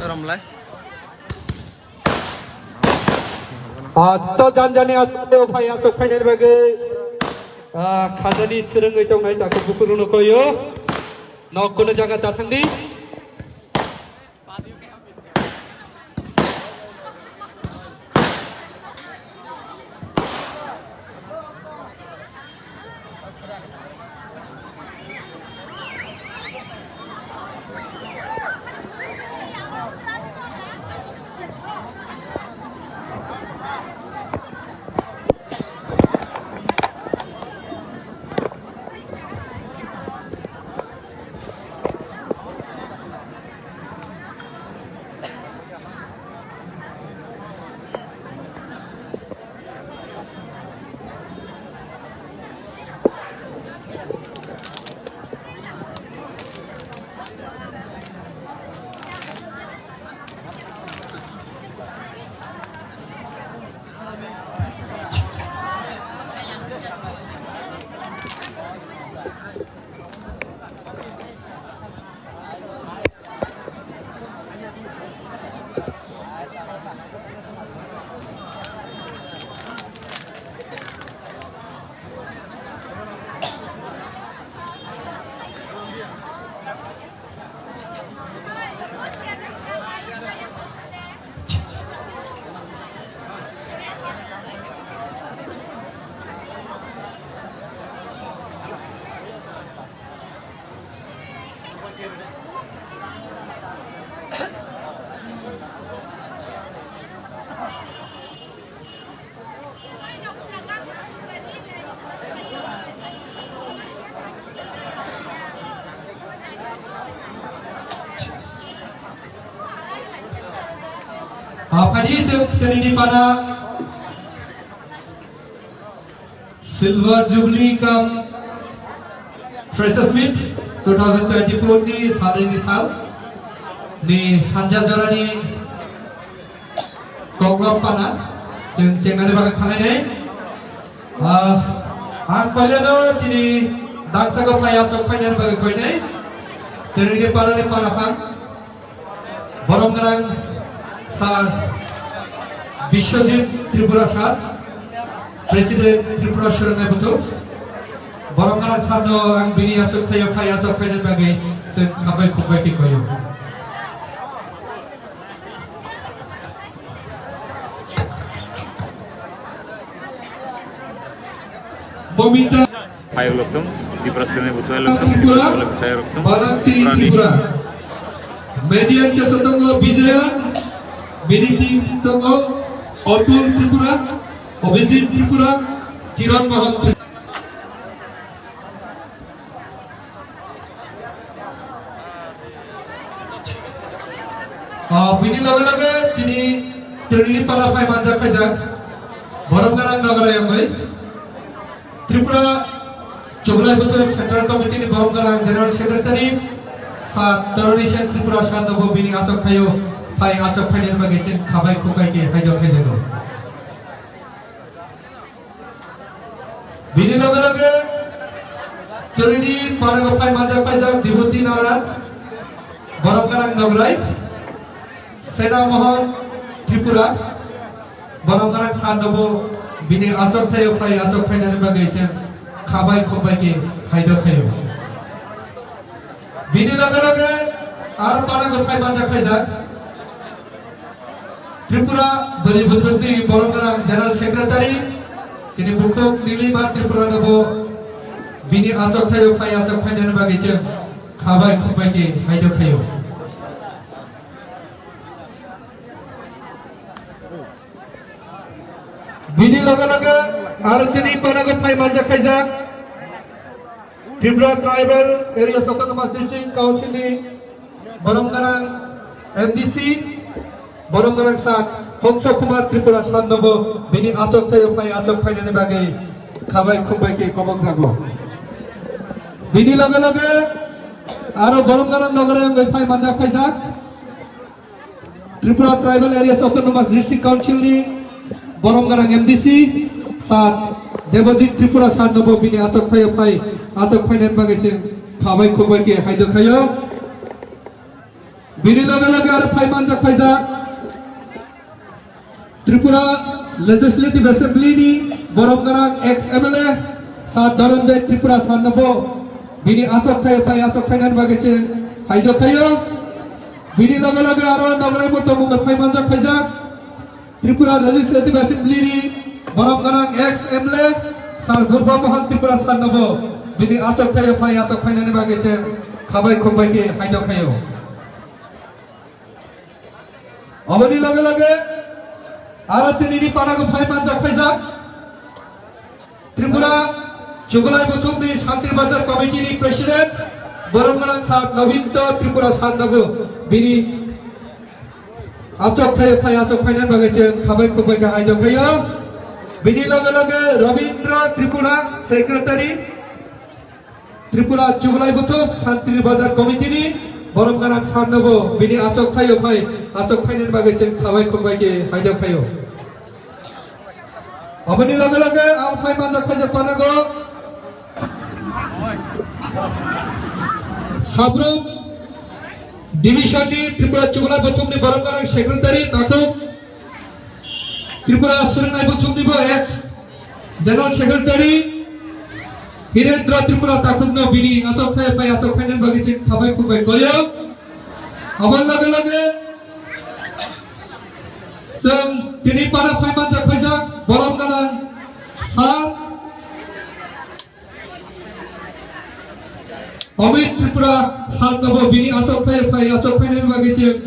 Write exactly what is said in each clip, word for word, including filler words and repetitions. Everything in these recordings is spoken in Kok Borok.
Romlai. Ah, to janjani aswk phai aswk phainani bagwi, ah, khajani swrwngwi tongnai takhuk bukukrokno koyo. Nok kono jaga ta thangdi. Aphani chwng tini ni pana Silver Jubilee cum Freshers Meet two thousand twenty-four ni salni sal ni sanja jorani Koklam pana, chwng chengnani bagwi khalainai. Ah, ang koileno chini daksa go phai achok phainani bagwi koinai. Tini ni parani pana phang. Borom gwnang sir Biswajit Tripura sir, President Tripura Swrwngnai Buthuk. Borom gwnang sir no ang bini achok thaio phai achok phainani bagwi chwng khabai khukbai khe koyo. Bomita. Hai loktum, Tripura Swrwngnai Buthuk hai loktum, Tripura Swrwngnai Buthuk hai loktum, Balakti Tripura. Median chesa tongo Bijayan, bini team tongo Atul Tripura, Abhijit Tripura, Kiran Mohan Tripura. Ah, bini loge loge chini Tripura ni pana phai manjak khaijak Borom Gwnang Nograi wngwi Tripura Chuglai Buthuk Central Committee ni Borom Gwnang General Secretary Sir Taruni Sen Tripura sir no bo bini achok thaio phai achok phainani bagwi chini khabai khukbai khe haido khaijago. Bini loge loge Tripura ni pana go phai manjak khaijak Dibhuti Naran, Borom Gwnang Nograi, Sena Mohon Tripura, Borom Gwnang sir no bo bini achok thaio phai achok phainani bagwi chwng khabai khukbai khe haido khaio. Bini loge loge ar pana go phai manjak khaijak Tripura Bwrwi Buthukni Borom Gwnang General Secretary, chini bukhuk Nilima Tripura no bo bini achok thaio phai achok phainani bagwi chwng khabai khukbai khe haido khaio. Bini loge loge aro tini pana go phai manjak khaijak Tripura Tribal Areas Autonomous District Council ni Borom Gwnang M D C, Borom Gwnang sir Bongso Kumar Tripura Sandobo bini achok thaio phai achok phainani bagwi khabai khumbai khe kobok jago. Bini loge loge aro Boromgana nogore wngwi phai manjak phaijak. Tripura Tribal Areas Autonomous District Council ni Boromgana M D C Sir Debojit Tripura Sandobo bini achok thaio phai achok phainani bagwi chwng khabai khumbai khe haido khaio. Bini loge loge aro phai manjak phaijak Tripura Legislative Assembly ni Boromgana ex M L A Sir Dhananjay Tripura Sandobo bini achok thaio phai achok phainani bagwi chwng haido khaio. Bini loge loge aro nograi bo tongmung phai manjak phaijak Tripura Legislative Assembly ni Boromgana ex M L A Sir Purba Mohan Tripura Sandobo bini achok thaio phai achok phainani bagwi chwng khabai khumbai khe haido khaio. Aboni loge loge aro tinini panago phai manjak phaijak Tripura Chuglai Buthumni Santri Bazar Committee ni President Boromgana Sir Nobinto Tripura Sandobo bini achok thaio phai achok phainani bagwi chwng khabai khumbai khe haido khaio. Bini loge loge Robindra Tripura Secretary Tripura Chuglai Buthum Santri Bazar Committee ni Boromgana Sandobo bini achok thaio phai achok phainani bagwi chwng khabai khumbai khe haido khaio. Aboni loge loge ang phai manjak phaijak panago Sabrum Division ni Tripura Chuglai Buthum ni Boromgana Secretary Tatuk Tripura Swrwngnai Buthum ni bo ex General Secretary Hirendra Tripura Takhuk no bini achok thai pai achok phainani bagwi chwng khabai khumbai koyo. Aboni loge loge chwng tini para phai manjak phaijak Boromgana Sir Amit Tripura Sandobo bini achok thai pai achok phainani bagwi chwng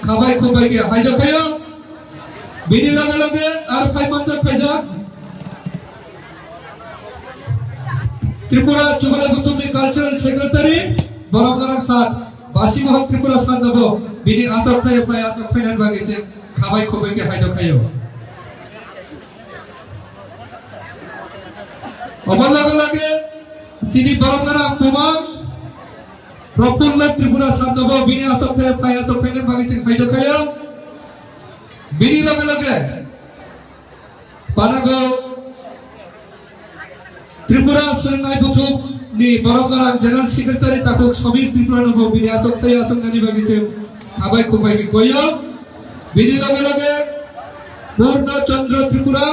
khabai khumbai khe haido khaio. Bini loge loge ar phai manjak phaijak Tripura Chuglai Buthum ni Cultural Secretary Boromgana Sir Basi Mohan Tripura Sandobo bini achok thai pai achok phainani bagwi chwng khabai khumbai khe haido khaio. Obo loge loge chini Boromgana Kumar Prafulla Tripura Sandobo bini achok thai pai achok phainani bagwi chwng haido khaio. Bini loge loge panago Tripura Swrwngnai Buthum ni Boromgana General Secretary Takhuk Samir Tripura no bo bini achok thai achok nani bagwi chwng khabai khumbai khe koyo. Bini loge loge Purna Chandra Tripura,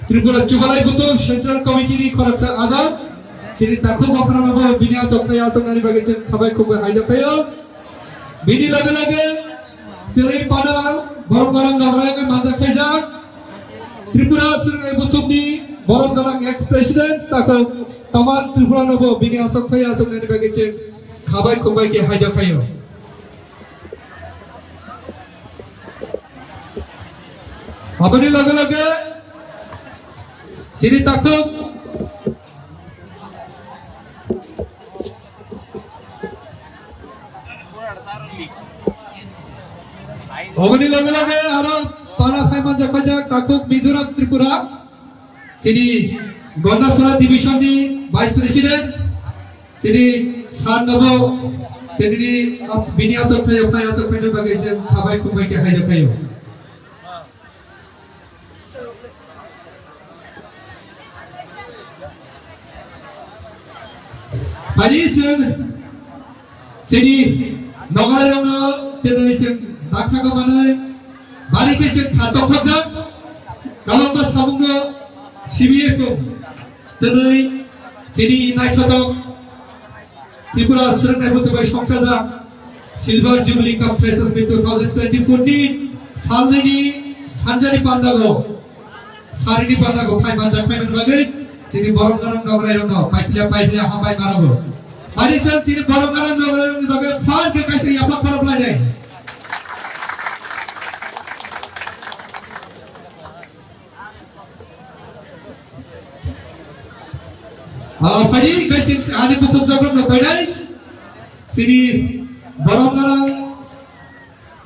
Tripura Chuglai Buthum Central Committee ni khoroksa adar, chini Takhuk Okra no bo bini achok thai achok nani bagwi chwng khabai khumbai haido khaio. Bini loge loge tini pana Boromgana nograi manjak phaijak Tripura Swrwngnai Buthum ni Boromgana ex President Takhuk Tamal Tripura no bo bini achok thai achok nani bagwi chwng khabai khumbai khe haido khaio. Aboni loge loge chini Takhuk Oboni loge loge aro pana phai manjak phaijak Takhuk Mizoram Tripura chini Gondasora Division ni Vice President chini Sir nobo tini bini achok phaio phai achok phainani bagwi chwng khabai khumbai khe haido khaio. Phai di chwng chini nogalairokno tini chwng daksa khe manwi bari khe chwng kha tongthokjak. Kabangma samungno sibiwi kung tini chini naithotok Tripura Swrwngnai Buthum bai songchajak Silver Jubilee cum Freshers Meet two thousand twenty-four ni salnwini sanjani pandago, sarini pandago phai manjak phaimani bagwi chini Boromgana nograi rokno paiphilia paiphilia hambai mano. Ani chwng chini Boromgana nograi rokni bagwi phan khe kaisa yapha khorok lainai. Ah, phai di, guys, ani bukhuk jogrok no painai. Chini Boromgana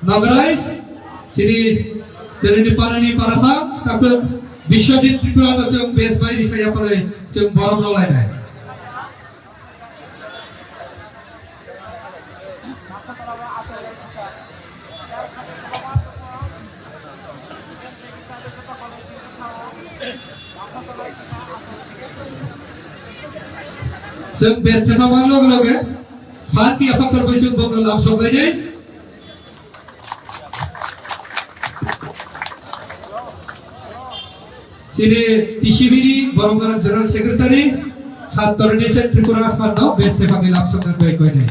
nograi, chini Tini panani para tha, takhuk Biswajit Tripura no chwng base bai risa yapharwi chwng borom rwlainai. Chwng base thepama loge loge, phan kiya phakhor bai chwng bono lamsok lainai. Chini T C B ni borok gwnang General Secretary, Sir Tornesen Tripura sir no base thepagwi lamsok nang bai koinai.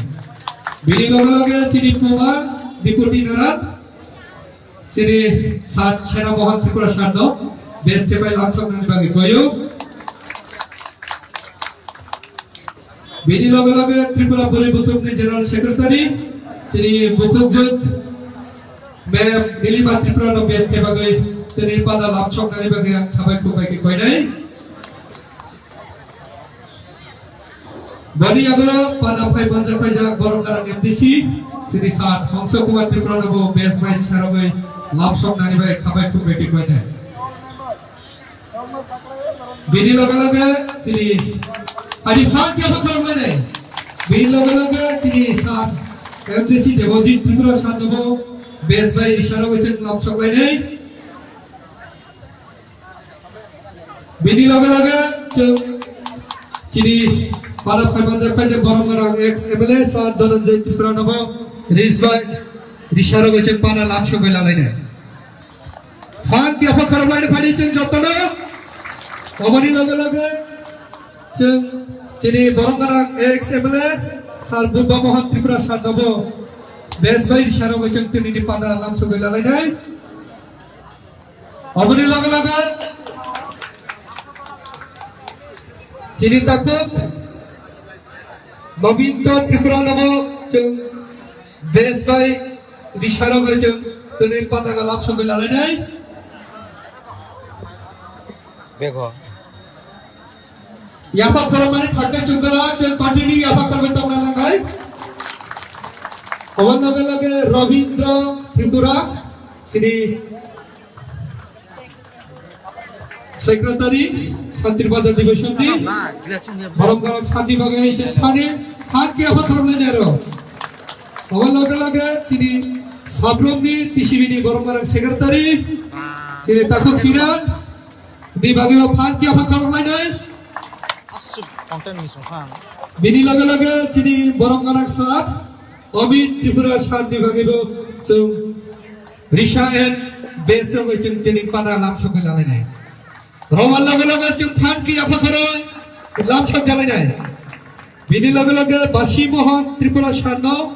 Bini loge loge chini Puma Deputy Naran, chini Sir Sena Mohan Tripura sir no base thepai lamsok nang bagwi koyo. Bini loge loge Tripura Bwrwi Buthukni General Secretary, chini buthukjwk Ma'am Nilima Tripura no base thepagwi tini panda lamsok nani bagwi ang khabai khumbai khe koinai. Boni yagulo panda phai manja phaijak borok gwnang M D C, chini Sir Hongso Kumar Tripura no bo base bai sarogwi lamsok nani bai khabai khumbai khe koinai. Bini loge loge chini, ani phan kiya phakhor lainai. Bini loge loge chini Sir M D C Debojit Tripura sir no bo base bai risa rogwi chwng lamsok lainai. Bini loge loge chwng chini para phaimanjak phaijak borok gwnang ex M L A Sir Dhananjay Tripura no bo ris bai risa rogwi chwng pana lamsok bai lalainai. Phan kiya phakhor lainai phani chwng jotono. Oboni loge loge chwng chini borok gwnang ex M L A Sir Buba Mohan Tripura sir no bo base bai risa rogwi chwng tini ni panda lamsok bai lalainai. Oboni loge loge chini takhuk Babinto Tripura no bo chwng base bai risa rogwi chwng tini panda lamsok bai lalainai. Bego. Yapha khorokmani thangkhe chwng belai chwng continue yapha khorokmani tongna nangnai. Oboni loge loge Robindra Tripura, chini Secretary, Shantir Bazar Division ni, borok borok santi bagwi chwng thani, thani yapha khorokmani aro. Oboni loge loge chini Sabrum ni T C B ni borok borok secretary, chini Taku Kiran, Bini bagwi bo phan kiya phakhor lainai. Aswk content ni song kha ang. Bini loge loge chini borok gwnang sir Amit Tripura sir ni bagwi bo chwng risa and base rogwi chwng tini pana lamsok bai lalainai. Roman loge loge chwng phan kiya phakhor lamsok jalainai. Bini loge loge Basi Mohan Tripura sir no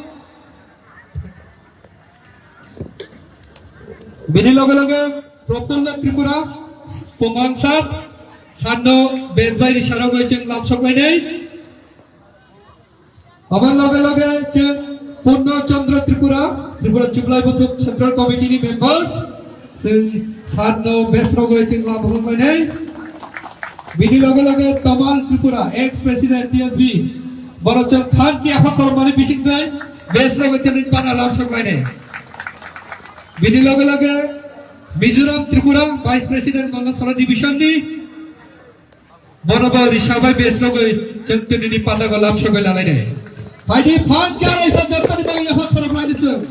Bini loge loge Prafulla Tripura, Pumang sir, sir no base bai risa rogwi chwng lamsok lainai. Aboni loge loge chwng Purno Chandra Tripura, Tripura Chublai Buthuk Central Committee ni members, chwng sir no base rogwi chwng lamsok lainai. Bini loge loge Tamal Tripura, ex President T S B, borok chwng phan kiya phakhor mani bising tei base rogwi tini pana lamsok lainai. Bini loge loge Mizoram Tripura Vice President Gandachara Division ni bono bo risa bai base rogwi chwng tini ni pana go lamsok bai lalainai. Phaidi phan kiya raisa jottoni bagwi yapha khorok lainai chwng.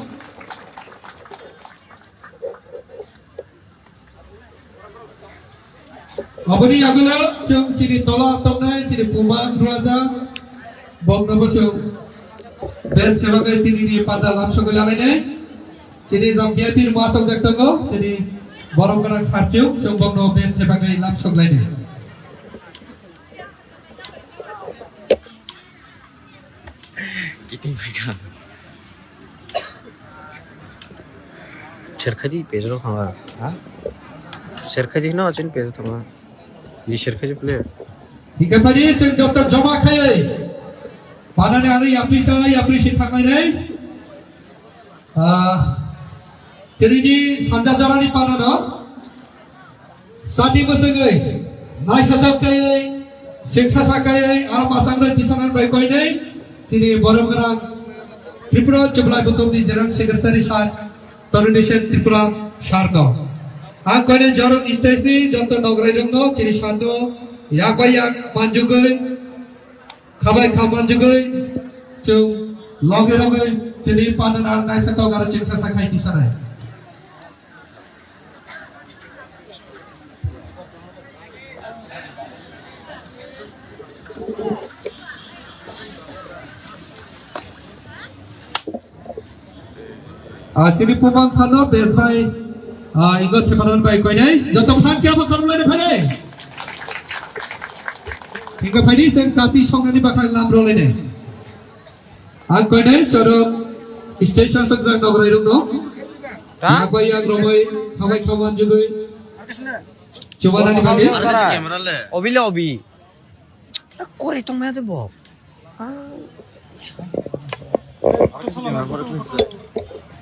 Aboni yagulo chwng chini tola tongnai chini Puma Ruaja, bomno bo chwng base thebagwi tini ni panda lamsok bai lalainai. Chini jam biatir ma chokjak tongo, chini borom gwnang sartiu, chwng bomno base thebagwi lamsok lainai. Kiting pika. Serkhaji pejro thanga. Ha? Serkhaji no achin pejro thanga. Ni serkhaji player. Hingke phani chwng joto joma khaiwi. Panani ani yapri sa, yapri si thangnai nei. Ah, tini ni sanja jorani panano. Sati bwswngwi, naisajak kaiwi, sengsa sa kaiwi, aro masang rwi tisanang bai koinwi, chini borom gwnang Tripura Chublai Buthumni General Secretary sir, Torunesen Tripura sir no. Ang koinai jorok stage ni joto nograi rokno chini sando yak bai yak manjugwi, khabai kha manjugwi, chwng logi rogwi tini pandan ang naikha tok aro chengsa sa khai tisanai. Ah, chini pumang sano bes bai, ah, ingo thepanon bai koinai. Joto phan kya bakar lai phai. Ingo phai ni seng sati songani bakar lam role ne. Ang koinai choro station sok jang nograi rung no. Ha? Yak bai yak romoi, khabai khaman jugui. Chubanani bagwi. Obi le obi. Kori tong maya de bo.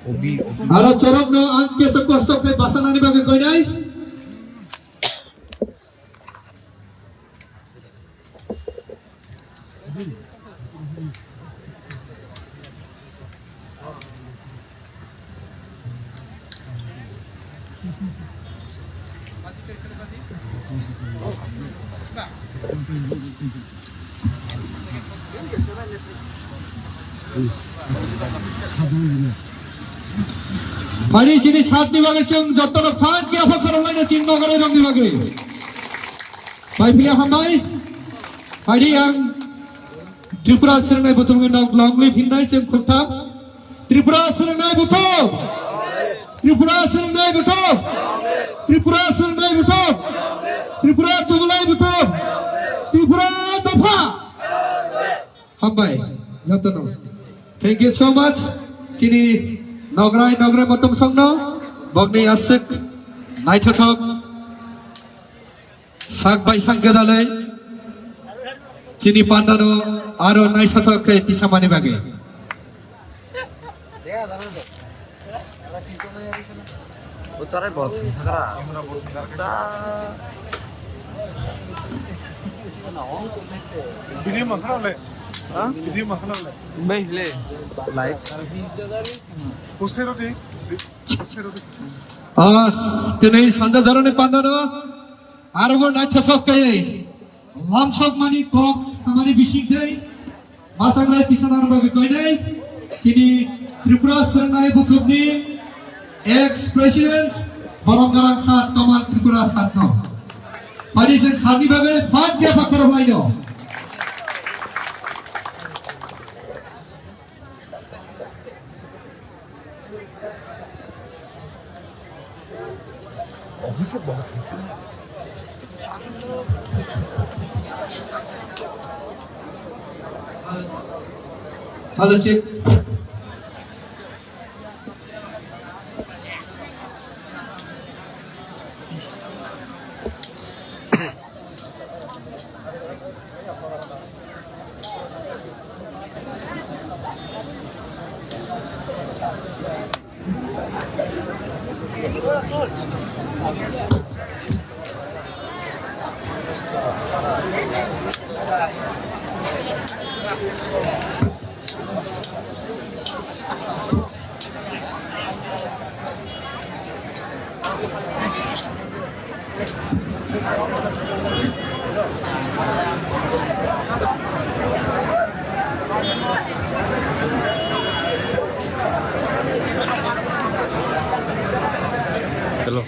Obi, obi. Aro chorok no ang kesa kosto khe basanani bagwi koinai. Phani chini satni bagwi chwng jotono phan khe aphakar wnglaina chini nogari rokni bagwi. Pai phiya hambai. Phani ang Tripura swrwngnai buthumni nog longwi phinai chwng khuktham. Tripura swrwngnai buthum. Tripura swrwngnai buthum. Tripura swrwngnai buthum. Tripura chumulai buthum. Tripura dopha. Hambai, jotono. Thank you so much. Chini nograi, nograi motom songno, bogni aswk naithothok. Sak bai sak gadalai. Chini pandano aro naithothok khe tisamani bagwi. Bo charai borok thang sakra. Cha. Video makhana le. Ha? Video makhana le. Bai le. Live. Post khai rodi. Post khai rodi. Ah, tini sanja jaroni pandano. Aro bo naithothok khe lamsokmani kok samani bising tei masangrai tisanani bagwi koinai chini Tripura swrwngnai buthumni ex president Borom Garang sir Taman Tripura sir no. Pani jeng sani bagwi phan khe phakhoro laino. Hello, check. Hello.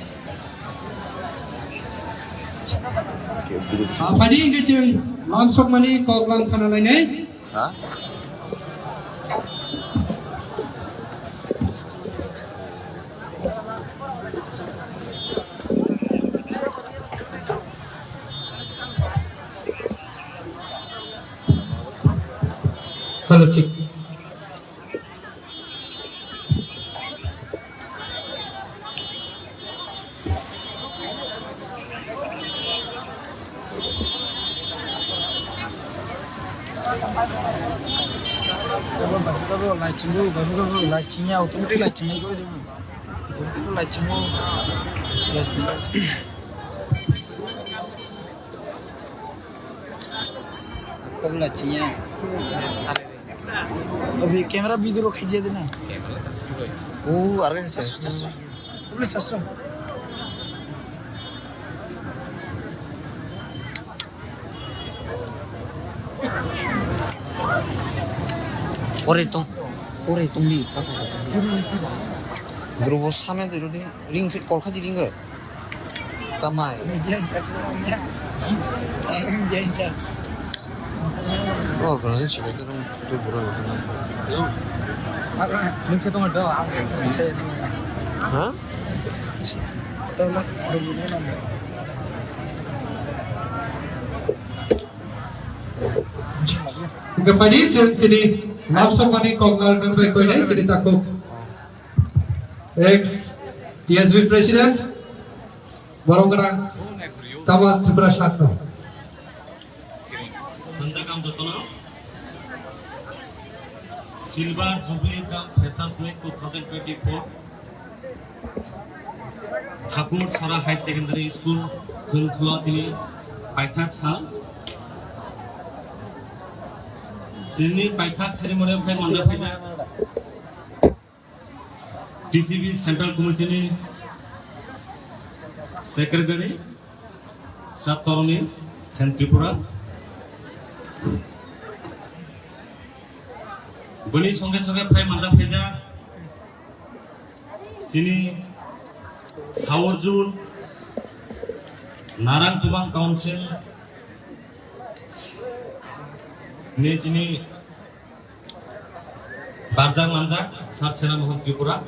Aphani hingke chwng lamsokmani kok lam khana lainai. Ha? Hello, check. Gabo, gabo, lai chingo, gabo, gabo, lai chingya, automatic lai chingnai kore dibo. Automatic lai chingo. Gabo lai chingya. Abi camera video ro khijya dina. O, arre chasra, chasra. Bole chasra. Pore tong, pore tongdi, kacha tongdi. Grobo samya di rodi, ring khe, kol kha di ring khe. Tamai. Oh, kono ni chile tu rum tu buro. Hello. Nung se tong do. Ha? Tong na, rum ni nang. Hingke padi sini lamsokmani koknal nangbai koinai sini takuk. Ex T S B President, borok gwnang Tamal Tripura Sakno. Sanjakam jotono Silver Jubilee cum Freshers Meet two thousand twenty-four. Thakur Sara High Secondary School, Thwngkhwla tini paithak sal. Chini paithak ceremony phai manda phaijak T C B Central Committee ni Secretary, Sir Toroni, Sen Tripura. Bini songe songe phai manda phaijak chini Saurjul Narang Tubang Council ni chini barjak manjak Sir Sena Mohan Tripura.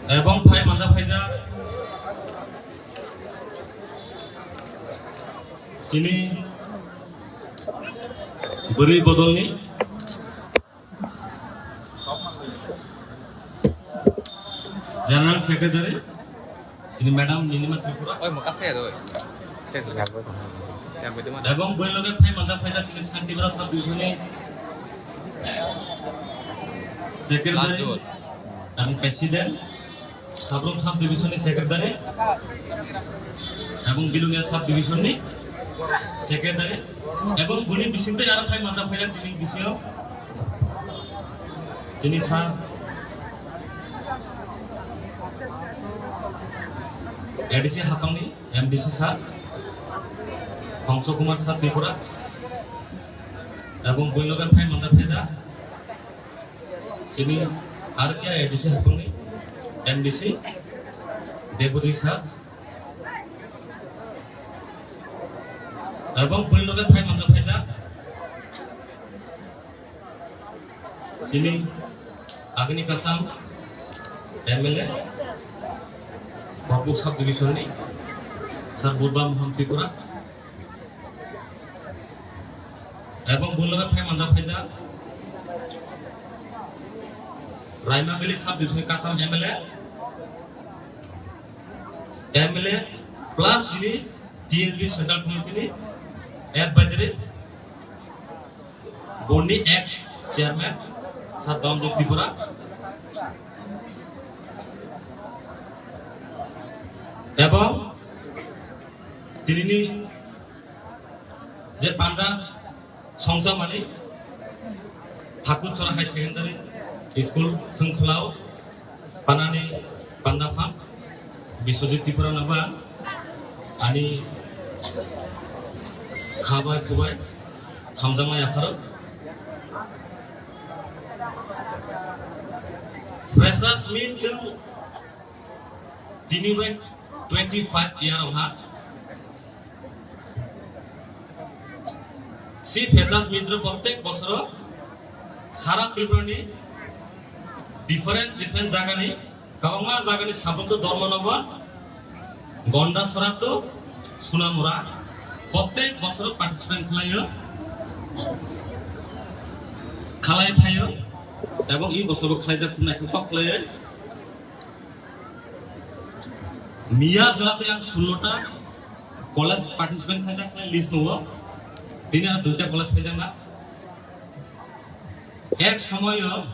Ebong phai manda phaijak chini bwrwi bodolni General Secretary, chini Madam Nilima Tripura. Oi, mo kasa ya, doi. Tes lihat, boy. Yang betul mah. Ebong bini loge phai manda phaijak chini Santipura Sub Division ni Secretary Lajol. Ebong President, Sabrum Sub Division ni Secretary, ebong Bilonia Sub Division ni Secretary, ebong bini bisingtwi aro phai manda phaijak chini bisingo. Chini sa A D C hapangni M D C sir, Hongso Kumar sir Tripura, ebong bini loge phai manda phaijak chini R K A D C hapangni M D C Deputy sir, ebong bini loge phai manda phaijak chini agini kasam M L A, Bokbuk Sub Division ni Sir Burba Mohan Tripura, ebong bini loge phai manda phaijak Raima Valley Sub Division ni kasam M L A, M L A plus chini T S B Central Committee ni Advisory Board ni ex chairman Sir Dhananjay Tripura ebong tinini je panda songchamani Thakur Chora High Secondary School Thwngkhwlao panani pandaphang Biswajit Tripura naba ani khabai khubai hamjakma yapharo. Freshers Meet chwng tini bai twenty five year ongha. Si Freshers Meet rok prottek bosoro sara Tripura ni different different jaga ni, kwbangma jaga ni sabuk to dormo nogo, Gonda Sorato, Sunamura, prottek bosoro participant khlaio, khalai phaio, ebong i bosoro khlaijak naithotok khlaiwi. Miya jora tei ang sullo ta college participant khaijak nai list nugo. Tini ang duita college phaijak na. Ek somoyo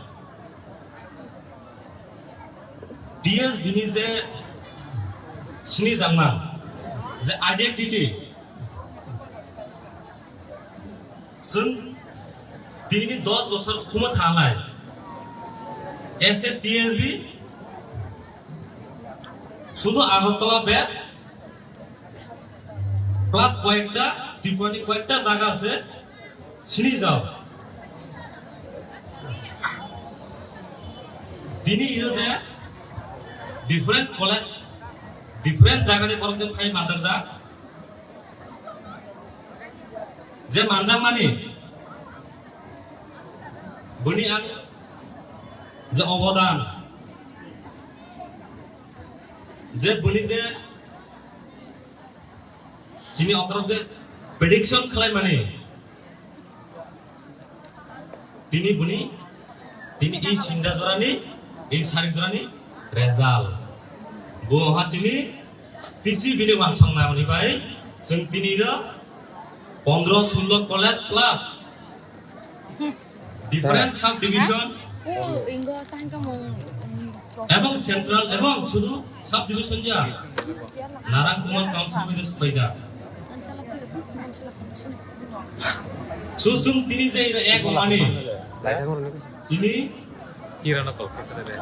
D S bini je sini jangma je identity Chwng tinini dos bosor hukumo thalai. S A T S B sudu Agartala bes plus koyekta Tripurani koyekta jaga ase sini jao. Tini ino je different college, different jagani borok je phai manjakjak, je manjakmani bini ang je obodan, je bini je chini okrok je prediction khlaimani, tini bini, tini i sinda jorani, i sarik jorani result. Bo ha chini tisi bini wansong namani bai, chwng tini ro pondro sullo college plus different sub division. Oh, ingo tangka mong. Ebong central ebong sudu sub division ya Narang Kumar Council bini supaija. Susung tini je ira ek mani. Sini Kirana kok kesana de.